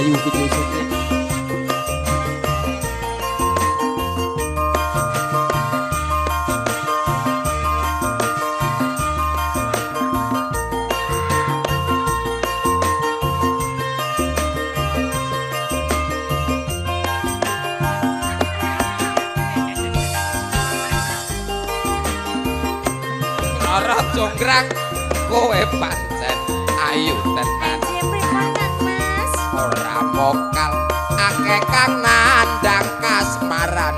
Bayu Video Syuting. Rara Jonggrang kowe pancen ayu tenan. Ora mokal akeh kang nandhang kasmaran.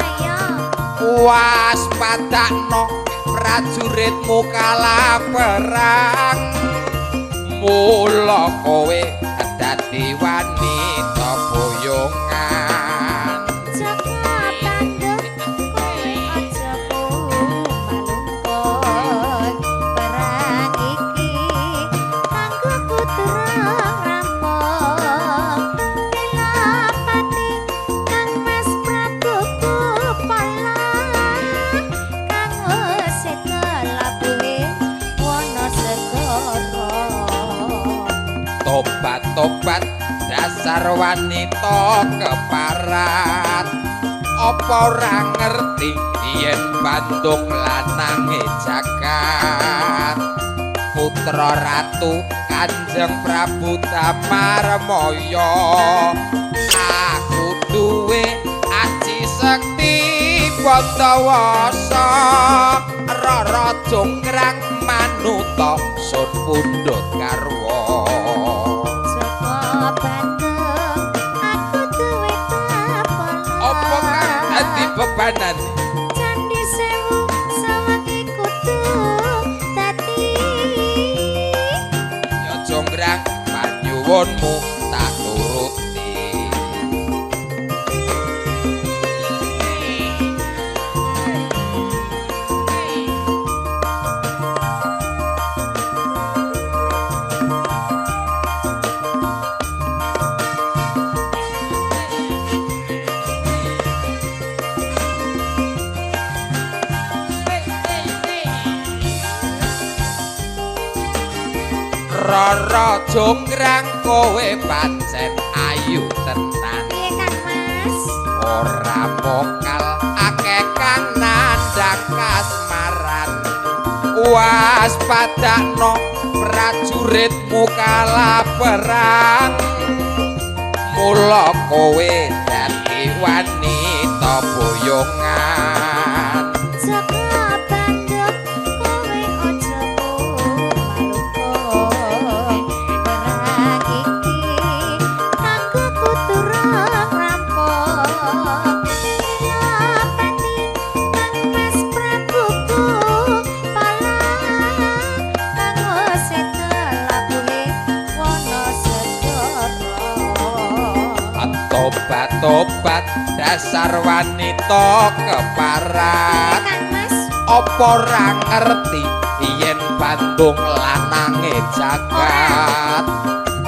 Waspadakno prajuritmu kalah perang. Mula kowe dadi wanita boyongan. Jaka Bandung kowe aja kumalumpun. Perang iki kanggo putra rampung. Pilapati Kang Mas Prabu Kupala kang seta labuhe wana segara. Tobat-tobat dasar wanita keparat. Apa ora ngerti yen Bandung lanange jagat. Putra Ratu Kanjeng Prabu Damarmaya. Aku duwe aji sekti Bandawasa. Rara Jonggrang manuta sun pundhut garwa. Jaka Bandung aku duwe tapala. Apa kang dadi bebanan? Candi Sewu sawangi kudu dadi. Ya Jonggrang panyuwunmu tak turuti. Rara Jonggrang kowe pancen ayu tenan. Piye Kang Mas? Ora mokal akeh kang nandhang kasmaran. Waspadakno prajuritmu kalah perang. Mula kowe dadi wanita boyongan. Jaka Bandung kowe aja kumalumpun. Perang iki kanggo kudu rampung. Pilapati Kang Mas Prabu Kupala kang seta labuhe wana segara. Tobat-tobat dasar wanita keparat. Kang Mas? Apa ora ngerti yen Bandung lanange jagat.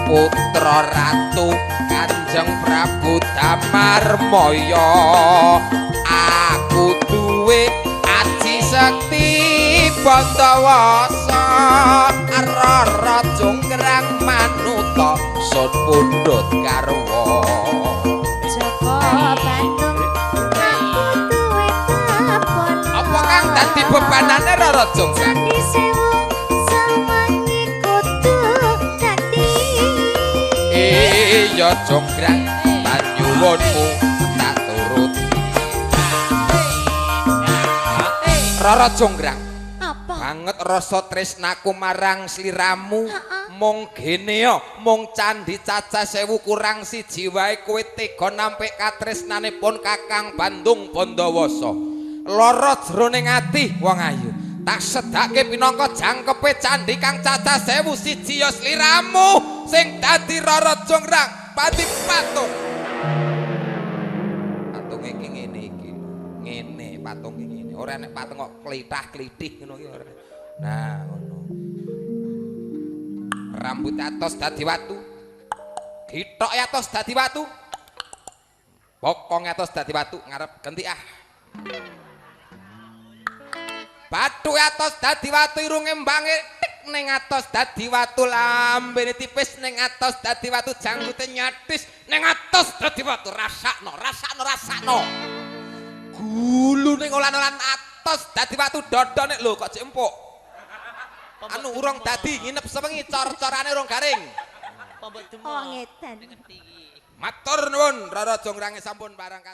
Putra Ratu Kanjeng Prabu Damarmaya. Aku duwe aji sekti Bandawasa. Rara Jonggrang manuta sun pundhut garwa. Jaka Bandung aku duwe tapala. Apa kang dadi bebanane Rara Jonggrang? Candi Sewu sawangi kudu dadi. Iya Jonggrang panyuwunmu tak turuti. Rara Jonggrang, Apa? banget rasa tresnaku marang sliramu. Mung genea, mung candi cacah 1000 kurang siji wae kowe tega nampik katresnanipun Kakang Bandung Bandawasa. Lara jroning ati wong ayu. Tak sedake pinangka jangkepe candi kang cacah 1001 ya sliramu sing dadi Rara Jonggrang pati patung. Patunge iki ngene iki. Ngene patung iki ngene. Ora nek patung kok klithah-klithih ngono ki ora. Nah, ngono. Rambut atos dadi watu. Githok atos dadi watu. Bokong atos dadi watu ngarep genti ah. Bathuke atos dadi watu irunge mbange tik ning atos dadi watu, lambene tipis ning atos dadi watu, janggute nyatis ning atos dadi watu. Rasakno, rasakno, rasakno. Gulune ngolan-olan atos dadi watu, dodone lho kok cek empuk. Anu urung dadi nginep sewengi cor-corane urung garing. Pembek demok. Oh, ngedan. Ngerti iki. Matur nuwun Rara Jongrange sampun barang.